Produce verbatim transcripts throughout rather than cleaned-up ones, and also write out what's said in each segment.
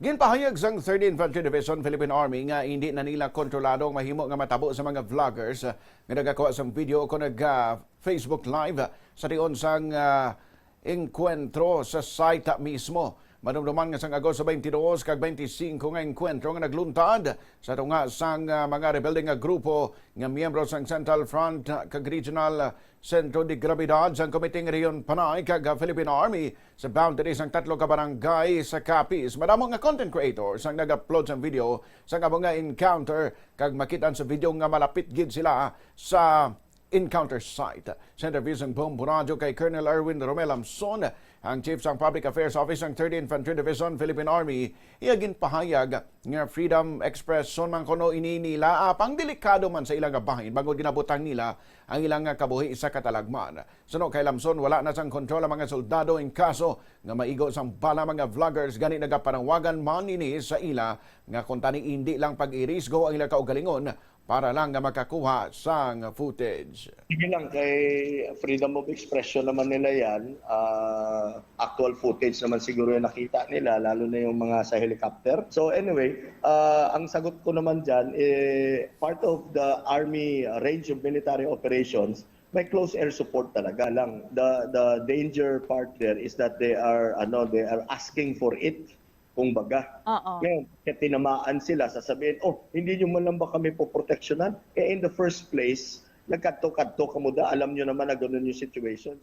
Ginpahayag sang Third Infantry Division Philippine Army nga hindi na nila kontrolado ang mahimo nga matabo sa mga vloggers, ah, nga nagakuha sang video o nag, ah, Facebook Live, ah, sa tion sang, ah, engkwentro sa site mismo. Madumduman nga sang Agosto twenty-two kag twenty-five nga engkwentro nga nagluntad sa tunga sang, ah, mga rebelde nga grupo nga miyembro sang Central Front, ah, kag Regional, ah, Sentro de Gravidad sang Komiteng Rehiyon Panay kag, ah, Philippine Army sa boundary sang tatlo ka barangay sa Capiz. Madamo nga content creators ang nag-upload sang video sang amo nga encounter, kag makit-an sa video nga malapit gid sila sa encounter site. Sa interview sang Bombo Radyo kay Colonel Erwin Romel Lamson, ang Chief sang Public Affairs Office sang Third Infantry Division, Philippine Army, iya ginpahayag nga freedom expression man kuno ini nila, apang delikado man sa ila nga bahin bangod ginabutang nila ang ila nga kabuhi sa katalagman. Suno kay Lamson, wala na sang kontrol ang mga soldado in kaso nga maigo sang bala mga vloggers, gani nagapanawagan man ini sa ila nga kuntani indi lang pag-irisgo ang ila kaugalingon para lang nga makakuha sang footage. Sige lang, kay freedom of expression naman nila yan. Ah, actual footage naman siguro yung nakita nila, lalo na yung mga sa helicopter. So anyway, ah, ang sagot ko naman dyan, eh, part of the Army range of military operations, may close air support talaga lang. The, the danger part there is that they are, ano, they are asking for it, kumbaga. Oo. Ngayon, kaya tinamaan sila, sasabihin, "Oh, hindi nyo man lang ba kami poproteksyonan?" Eh, in the first place, nagkadto-kadto kamo da, alam nyo naman na ganun yung situation.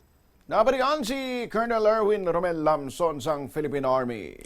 Nabalian si Colonel Erwin Romel Lamson sang Philippine Army.